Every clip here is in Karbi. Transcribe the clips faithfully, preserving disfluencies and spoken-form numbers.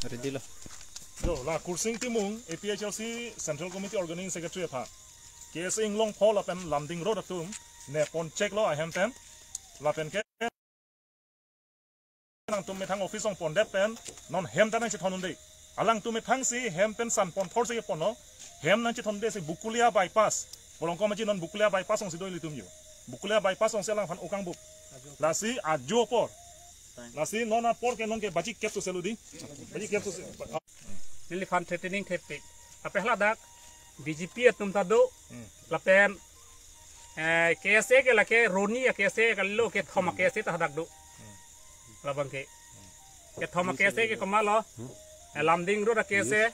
Ready lo. Yo, la Kursing Timung, A P H L C Central Committee Organizing Secretary aphan, K S A Inglongpho lapen Lumding Road atum nepon chek lo ahem pen. Lapen ke nangtum methang office ong pondet pen non hem ta nangchethon un-e. Alangtum methang si hem pen san pon thor si ponlo. Hem nangchethon un-e si Bokulia bypass. Polongkom aji non Bokulia bypass ong si do ilitum yo. Bokulia bypass ong si alangphan okang buk. Lasi ajo apor. Lasi non apor ke non ke baji kep so selu di. Baji kep so se. Neliphan threatening thepik. Lapen haladak B J P atum ta do. Hmm. Lapen, eh, K S A ke lake Roni a K S A kalilo, kethom a K S A ta hadak do. Labang ke. Kethom a K S A ke komatlo. Eh, Lumding Road a K S A,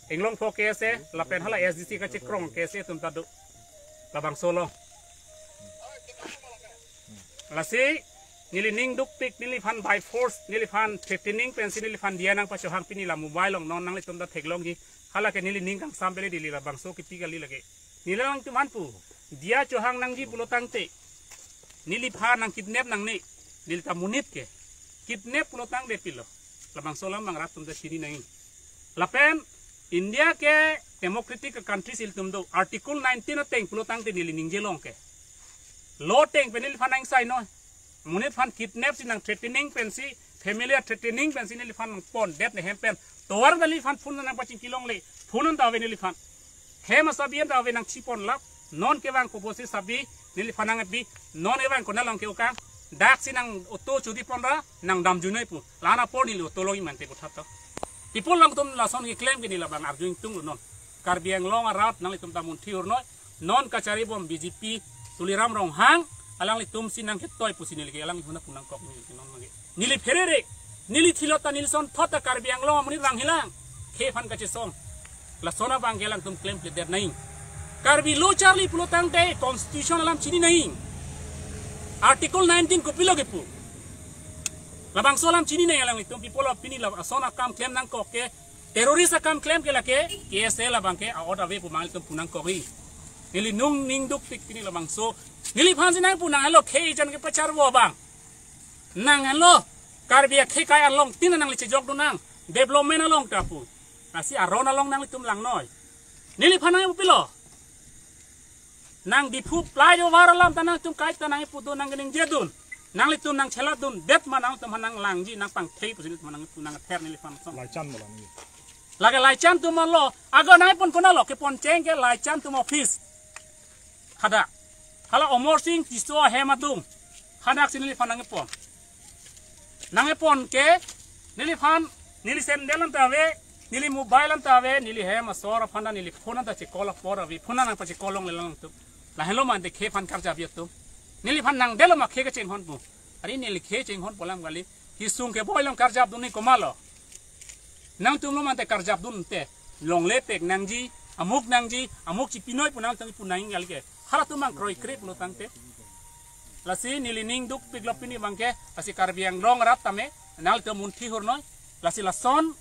Inglongpho K S A, lapen hala S D C kachekrong K S A atum ta do. Labangso lo. Lasi neli ning dukpik, neliphan by force, neliphan threatening pensi neliphan diya nangpachohang pini la mobile along non nanglitum ta theklongji. Hala ke neli ning kangsam pele dili, labangso kipi kali lake. Neli alangtum aphan pu. Diya chohang nangji pulo tangte, neliphan nang kidnap nangne. Neli ta monit ke. Kidnap pulo tangte pilo. Labangso alam abang rat atum ta chini nang. Lapen India ke democratic country si ilitum do. Article nineteen ateng pulo tangte neli ningje long ke, law ateng pen neliphan nang sai noi. Monit aphan kidnap si nang threatening pensi, family a threatening pensi neliphan nang pondet ne hem pen. Tovar neliphan phone nangpachingki longle. Phone anta ave neliphan. Hem asabi anta ave nangchipon lap. Non kevang koposi sabi neliphan nangpi. Non evang konat along ke okang. Dak si nang auto chodi ponra, nang damjunoi pu. La-an apor neli auto longji mante pu thatto. People alangtum lason keklem ke neli labang arju ingtung lo non. Karbi Anglong arat nanglitum ta munthi urnoi. Non kachari bom B J P Tuliram Ronghang, alanglitum si nangketoi pusi neli ke alanglitum aphan pu nangkok neli ke non mangke. Neli pherere, neli thilot ta neli sonthot ta Karbi Anglong amonit vanghelang. Khei aphan kachesong. Lason abang ke alangtum klemkledet nang. Karbi lo charli pulo tangte constitution alam chini nang. Article nineteen kopilo kepu. Labangso alam chini nang alanglitum, people of pini la ason akam klem nangkok ke, terrorist akam klem ke lake, K S A labang ke a-ot ave pu mangtum pu nangkok ri. Neli nung ning dukpik pini labangso. Neliphan si nangpu nang helo khei jan kepacharvo abang. Nang helo Karbi akhei kai along tin nangli chejok do nang. Development along ta pu. Lasi aron along nanglitum langnoi. Neliphan nang pupilo. Nang Diphu flyover alam ta nangtum kai ta nangpu do nang ningjedun. Nanglitum nangcheladundet ma nangtum nang langji nangpangthei pusi nangtum nangpu nangther neliphan song. Laichan mo lang ni. Lake Laichan atum lo, ago nangpon konat lo, kepon cheng ke Laichan atum office. Hadak. Hala Omor Sing Tisso ahem adung. Hadak si neliphan nangpon. Nangpon ke, neliphan, neli sandal anta ave, neli mobile anta ave, neli hem asor aphan ta neli phone anta che-call apor ave, phone nangpachecall longle alangtum. Lahelo mante khei aphan karjap atum. Neliphan nangdelo ma khei kachinghon pu. Ari neli khei chinghon pu alam kali. Kesung keboi along karjapdun ni komatlo. Nangtum lo mante karjapdunte. Longle pek nangji, amuk nangji, amuk chipinoi pu nangtum pu nang kali ke. Halatum abang kroikre pulo tangte. Lasi neli ning dukpik lo pini abang ke, lasi Karbi Anglong arat tame, nangtum munthi urnoi. Lasi lason,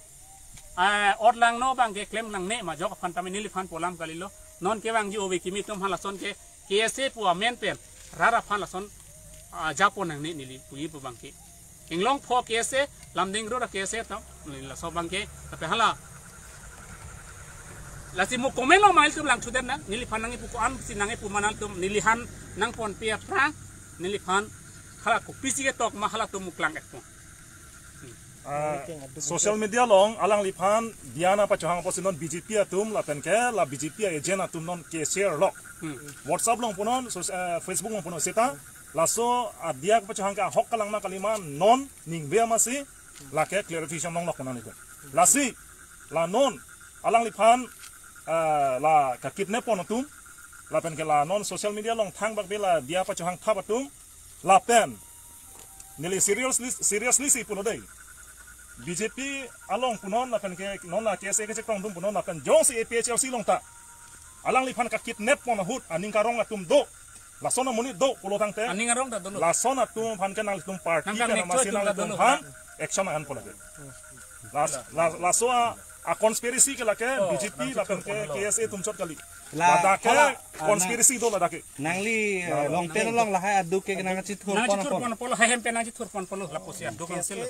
eh, ot langno abang ke klem nangne ma ajok aphan tame neliphan pu alam kalilo. Non kevangji ove kimi atum aphan lason ke, K S A pu amen pen, rat aphan lason, ah, japon nangne neli puji pu abang ke. Inglongpho K S A, Lumding Road a K S A atum, neli laso abang ke, tapi hala. Lasi mo comment lo mail tum lang chudet nang, neliphan nangpu ko-an si nangpu ma nangtum, neliphan nangponpi aphrang, neliphan hala kopisi ketok ma halatum muklang ekpo. Ah, social media along alangliphan diya nangpachohang apotsi non B J P atum lapen ke la B J P agent atum non ke-share lok. Hmm. WhatsApp along punon, so, eh, Facebook along punon seta laso adiya pachohang ke ahok kalang ma kali ma non ningve amatsi lake clarification longlok punon ito. Lasi la non alangliphan, eh, la kakidnap pon atum lapen ke la non social media along thangbak be la diya pachohang thap atum lapen neli seriously, seriously si pulo dei. B J P along punon lapen ke non la K S A kechekrong atum punon lapen jongsi A P H L C along ta alangliphan kakidnap pon ahut aning karong atum do. Lason amonit do pulo tangte. Aning arong ta dolo. Lason atum aphan ke nangtum party nang kan kan next masi atum ta nangtum dolo. Aphan action ahan pon lake. Las, las, laso a, a conspiracy ke lake Oh, B J P nang lapen ke chithur pon lo. K S A atum chot kali. La, ladak ke hala, ah, conspiracy do ladak ke. Nangli, eh, Longten along lahai aduk ke nang chithur nang pon chithur pon. Pon polo, hai hem pen nang chithur pon polo, lapusi aduk ang sel.